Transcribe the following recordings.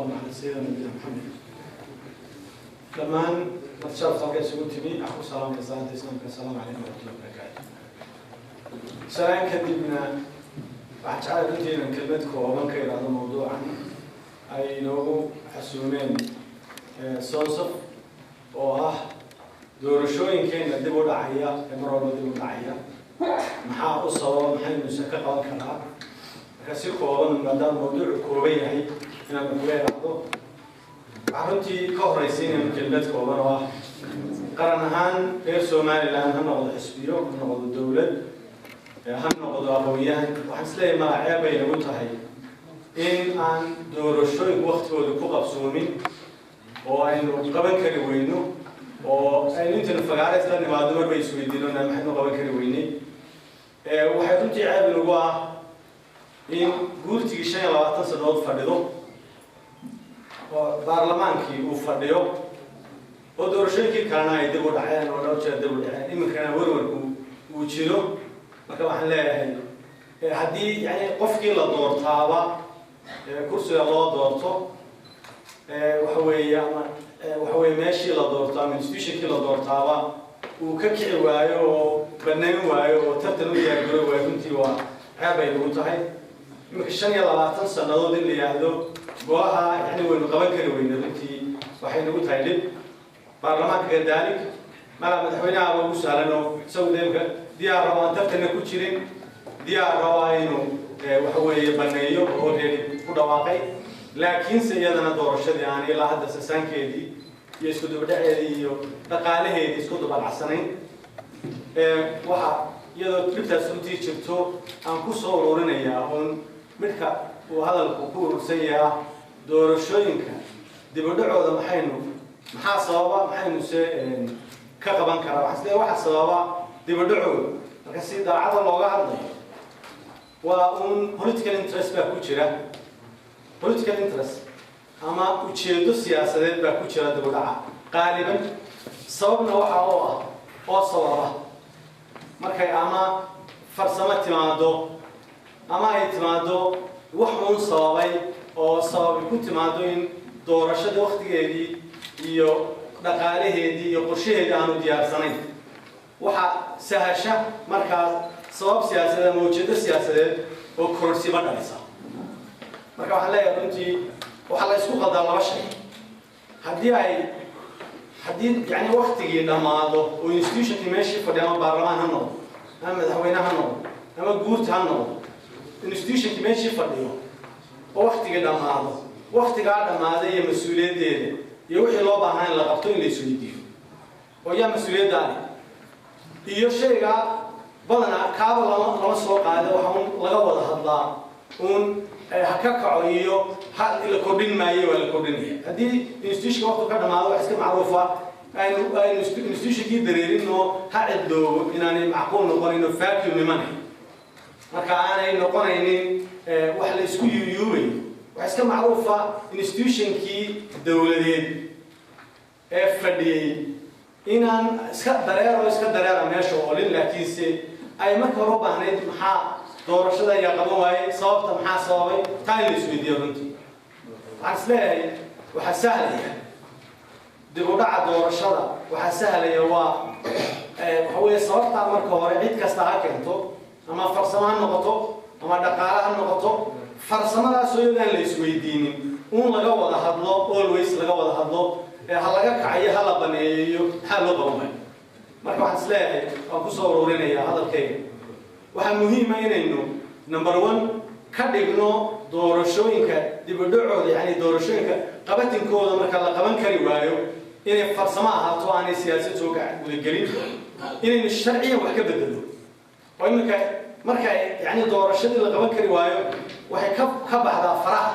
اللهم على سيدنا نبينا محمد. Dhammaan madsharafta halka isugu timi waxaan ku salaamaya salaanta Islaamka: asalaamu calaykum waraxmatullahi wabarakaatu. Salaan kadibna, waxaan jeclay runtii inaan kelmad kooban ka idhaahdo mawduucan ay inoogu xasuumeen SONSAF, oo ah doorashooyinkeena dib u dhacaya ee mar walba dib u dhacaya, maxaa u sababa, maxaynuse ka qaban karaa? Marka si kooban, maadaama mawduucu kooban yahay, inaan kaga idhaahdo, waxaa runtii ka horreysay inaynu kelmad kooban oo ah qaran ahaan reer Somaliland, ha noqdo xisbiyo, ha noqdo dowlad, ha noqdo aqoon-yahan, waxaan isleeyahay magaceeb bay nagu tahay in aan doorashooyinku waktigooda ku qabsoomin oo aynu qaban kari weyno, oo aynu intaynu fagaare isla nimaado marba isweydiino maxaynu qaban kari weynay. Waxay runtii ceeb inagu ah in guurtigii 25 sannadood fadhido oo baarlamaankii uu fadhiyo oo doorashooyinkii kalena ay dib u dhaceen oo dhowr jeer dib u dhaceen, iminkana warwarku uu jiro. Marka waxaan leeyahay, haddii yani qofkii la doortaaba kursiga loo doorto, waxa weeye, ama waxa weeye meeshii la doorto ama institutionkii la doortaaba uu ka kici waayo oo banayn waayo oo tartan u diyaargaro waayo, runtii waa ceeb bay nagu tahay. Iminka 25 sannadood in la yidhaahdo golaha yani waynu qaban kari weyne, runtii waxay nagu tahay dhib. Baarlamaanka kadalik, mala madaxweynaha ugu sahlan oo isagu de imka diyaar rabo aan tartanna ku jirin, diyaar rabaa inuu waxa weeye baneeyo oo already ku dhawaaqay, laakiinse iyadana doorashadii aan ilaa hadda sasaankeedii iyo isku dubadhaceedii iyo dhaqaalaheedii isku dubadhacsanayn. Waxa iyadoo dhibtaas runtii jirto aan ku soo ururinayaa uun midhka uu hadalku ku urursan yahaa: doorashooyinka dibudhacooda maxaynu, maxaa sababa, maxaynu se ka qaban karaa? Waxaan isleeyahay waxa sababa dibudhacooda, marka si daacada looga hadlayo, waa uun political interest baa ku jira. Political interest ama ujeedo siyaasadeed baa ku jira dibudhaca qaaliban. Sababna waxa oo ah oo sababa markay ama farsamo timaado ama ay timaado wax uun sababay oo sababay ku timaado in doorashada waktigeedii iyo dhaqaalaheedii iyo qorshaheedii aanu diyaarsanayn, waxaa sahasha markaas sabab siyaasadeed ama ujeedo siyaasadeed oo kororsiba dhalisa. Marka waxaan leeyahay, runtii waxaa la isku qaldaa laba shay. Haddii yani waktigii dhammaado oo institutionkii meeshii fadhiya, ama baarlamaan ha noqdo ama madaxweyne ha noqdo ama guurta ha noqdo, institutionkii meeshii fadhiyo oo waktigii dhammaado, waktigaa dhammaaday iyo mas-uuliyaddeeda iyo wixii loo baahnaa in la qabto in la isweydiiyo oo yaa mas-uuliyaddaani iyo shaygaa badanaa kaaba lama soo qaado. Waxa un laga wada hadlaa uun ha ka kaco iyo ha la kordhin maayo, waa la kordhinaya. Haddii institutionka waqti ka dhamaado, wax iska macruufa aynu institutionkii dareerin oo ha cidloobo inaanay macquul noqonayn oo vacuum imanayn, marka aanay noqonaynin wax la isku yuyuubayo. Wax iska macruufa institutionkii dowladeed ee fadhiyey inaan iska dareero, iska dareera meesha oolin, laakiinse ay marka hore u baahnayd maxaa doorashada ayaa qaban waayey, sababta maxaa sababay, taa in la isweydiiyo. Runtii waxaan is leeyahay waxaa sahlaya dib u dhaca doorashada, waxaa sahlaya waa waxa weeye sababtaa marka hore cid kasta ha keento, ama farsamo ha noqoto ama dhaqaale ha noqoto, farsamadaasoo iyadaan la isweydiinin uun laga wada hadlo, always laga wada hadlo ha laga kacayo, ha la baneeyo, maxaa loo qaban waayo? Marka waxaan is leeyahay, waan kusoo ururinayaa hadalkayga, waxaa muhiima inaynu number one ka dhigno doorashooyinka dibudhacooda, yani doorashooyinka qabatinkooda marka la qaban kari waayo, inay farsamo ahaato, aanay siyaasad soo gudagelin, inaynu sharciyan wax ka bedelo oo iminka marka yani doorashadii la qaban kari waayo, waxay ka baxdaa faraha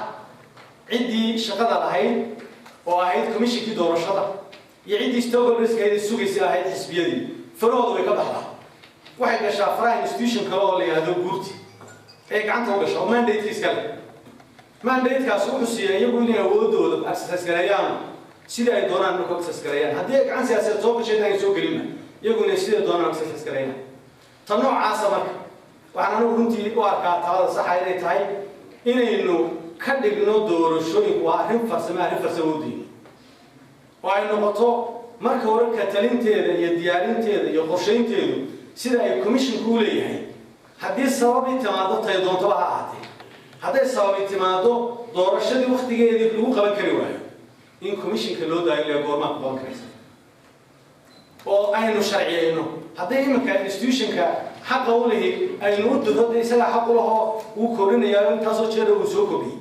ciddii shaqada lahayd oo ahayd commissionkii doorashada iyo ciddii stakeholderska ahayd ee sugaysay ahayd xisbiyadii. Farahooda way ka baxdaa, waxay gashaa faraha institution kale oo la yidhahdo guurti ee gacanta u gasha oo mandate iska leh. Mandate-kaas wuxuu siiyaa iyagu inay awoodooda exercise gareeyaan sidii ay doonaan. Marka exercise gareeyaan, haddii ay gacan siyaasadeed soo gashay inaan soo gelinba, iyagu inay sidii doonaan exercise gareeyaan. Ta noocaasa marka waxaan anigu runtii u arkaa talada saxa inay tahay inaynu ka dhigno doorashooyinku waa arrin farsame, arrin farsamo u diino oo ay noqoto marka hore ka talinteeda iyo diyaarinteeda iyo qorshaynteedu sida ay commissionku u leeyahay. Haddii sababi timaado, tay doontaba ha ahaatee, hadday sababi timaado doorashadii waktigeedii lagu qaban kari waayo, in commissionka loo daayo lee goormaa ku qaban karaysa oo aynu sharciyeyno. Hadday iminka institutionka xaqa u lihi aynu u diro, de isagaa xaq u lahoo wuu kordhinayaa, intaasoo jeera uu soo kordhiyey.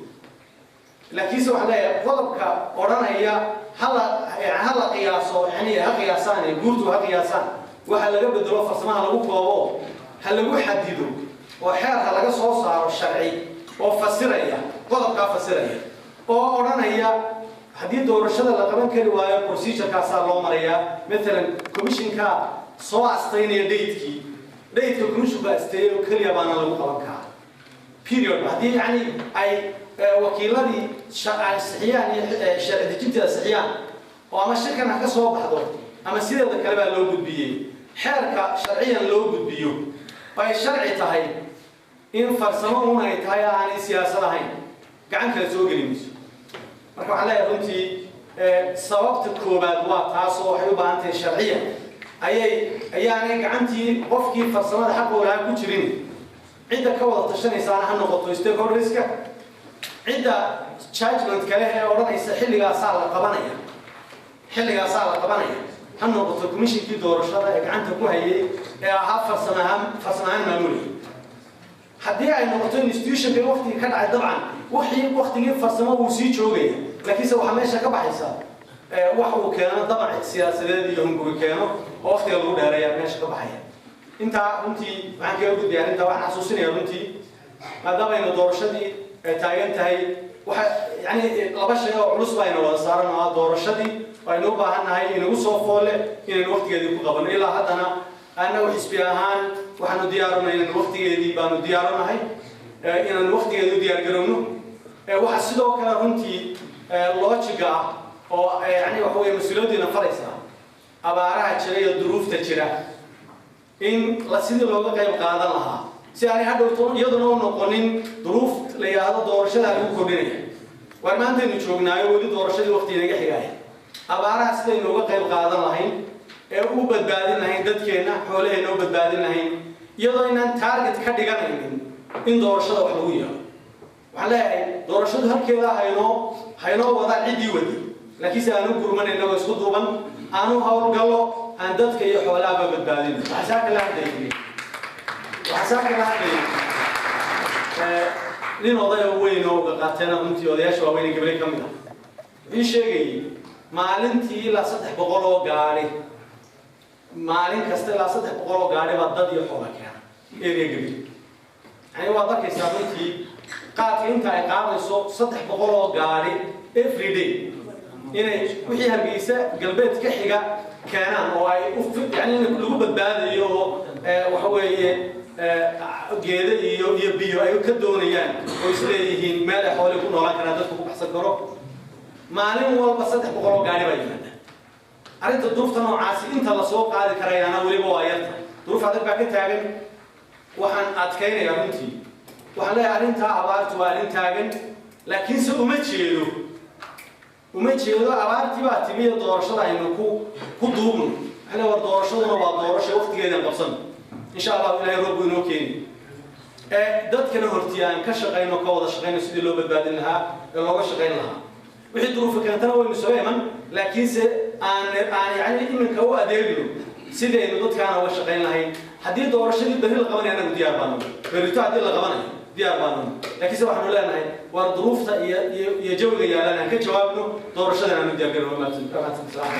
Laakiinse waxaan leeyahay qodobka odhanaya hala qiyaaso, yani ha qiyaasaan, guurtu ha qiyaasaan, waxa laga bedelo farsamaha lagu koobo, ha lagu xadido oo xeer ha laga soo saaro sharci oo fasiraya qodobkaa, fasiraya oo odhanaya haddii doorashada la qaban kari waayo procedurekaasaa loo marayaa. Matalan commissionka soo astaynaya datekii, dateka commissionka asteeyay oo keliya baana lagu qaban karaa, period. Haddii yani ay wakiiladii ansixiyaan iyo sharci dejintii ansixiyaan oo ama shirkan ha ka soo baxdo ama sideeda kale baa loo gudbiyey, xeerka sharciyan loo gudbiyo oo ay sharci tahay in farsamo un ay tahay, aanay siyaasad ahayn, gacan kale soo geli mayso. Marka waxaan leeyahay runtii sababta koobaad waa taas oo waxay u baahan tahay sharciyan ayay ayaanay gacantii qofkii farsamada xaqa u lahaa ku jirin. Cidda ka wada tashanaysaana ha noqoto stakeholderska, cidda judgment kale ee odhanaysa xilligaasaa la qabanaya, xilligaasaa la qabanaya ha noqoto commissionkii doorashada ee gacanta ku hayay ee ahaa farsamahaan, farsamahaan maamulaya. Haddii ay noqoto institutionka waktigii ka dhacay, dabcan wixii waktigii farsamo wuu sii joogaya, laakiinse waxaa meesha ka baxaysa wax uu keeno damac siyaasadeed iyo hunguri keeno oo waktiga lagu dheereeya meesha ka baxaya. Intaa runtii waxaan kaga gudbaya arrintaa. Waxaan xasuusinaya runtii, maadaama doorashadii ay taagan tahay, waxa yani laba shay oo culus bayna wada saaran oo ah doorashadii aynu u baahan nahay inagu soo foole inaynu waktigeedii ku qabanno. Ilaa haddana annagu xisbi ahaan waxaanu diyaarunahay inaynu waktigeedii baanu diyaarunahay inaanu waktigeedii u diyaar garowno. Waxa sidoo kale runtii loojiga ah oo yani waxa weeye mas-uuliyaddiina faraysa abaaraha jira iyo duruufta jira in la sidii looga qayb qaadan lahaa, si aanay hadhowto iyaduna u noqonin duruuf la yidhaahdo doorashadaa lagu kordhinaya. Waar maantaynu joognaayo weli doorashadii waqti inaga xigaaya, abaaraha sidaynu uga qayb qaadan lahayn ee u badbaadin lahayn dadkeenna, xoolaheenna u badbaadin lahayn, iyadoo inaan target ka dhiganaynin in doorashada wax lagu yeelo. Waxaan leeyahay doorashadu halkeeda haynoo wadaan ciddii wadi, laakiinse aanu gurmanayna oo isku duuban aanu howlgallo aan dadka iyo xoolahaba badbaadin. Waxaa saa kala hadlayay nin oday oo weyn oo uga qaateena runtii odayaasha waaweyn ee gabaley ka mid ah. Wuxuu sheegayay maalintii ilaa 300 oo gaari, maalin kasta ilaa 300 oo gaari baa dad iyo xoola keena area Gabiley. Yani waad arkaysaa runtii qaadka inta ay qaadayso 300 oo gaari every day inay wixii Hargeysa galbeed ka xiga keenaan oo ay yani in lagu badbaadayo oo waxa weeye geedo iyo biyo ay ka doonayaan oo isleeyihiin meel ay xoolii ku noolaan karaan, dadku ku baxsan karo. Maalin walba 300 oo gaari baa yimaada. Arrinta duruufta noocaasi inta lasoo qaadi karayaana weliba waa yarta, duruuf adag baa ka taagan. Waxaan adkaynayaa runtii, waxaan leeyahay arrintaa abaartu waa arrin taagan, laakiinse uma jeedo abaartii baa timi iyo doorashada aynu ku duubno. Waxaan leeyahay war doorashaduna waa doorasho, waqtigeedan qabsan, insha Allahu Ilahay roob buu inoo keeni. Dadkana hortii aan ka shaqayno, ka wada shaqayno sidii loo badbaadin lahaa ee looga shaqayn lahaa. Wixii duruufa keentana waynu isaga iman, laakiinse aan yani iminka u adeegno sidaynu dadkaana uga shaqayn lahayn. Haddii doorashadii berri la qabanayo, anagu diyaar baanu, berrito haddii la qabanayo diyaar baanu, laakiinse waxaanu leenahay waar duruufta iyo jawiga yaalaan aan ka jawaabno, doorashadan aanu diyaar garowno. Mahadsan.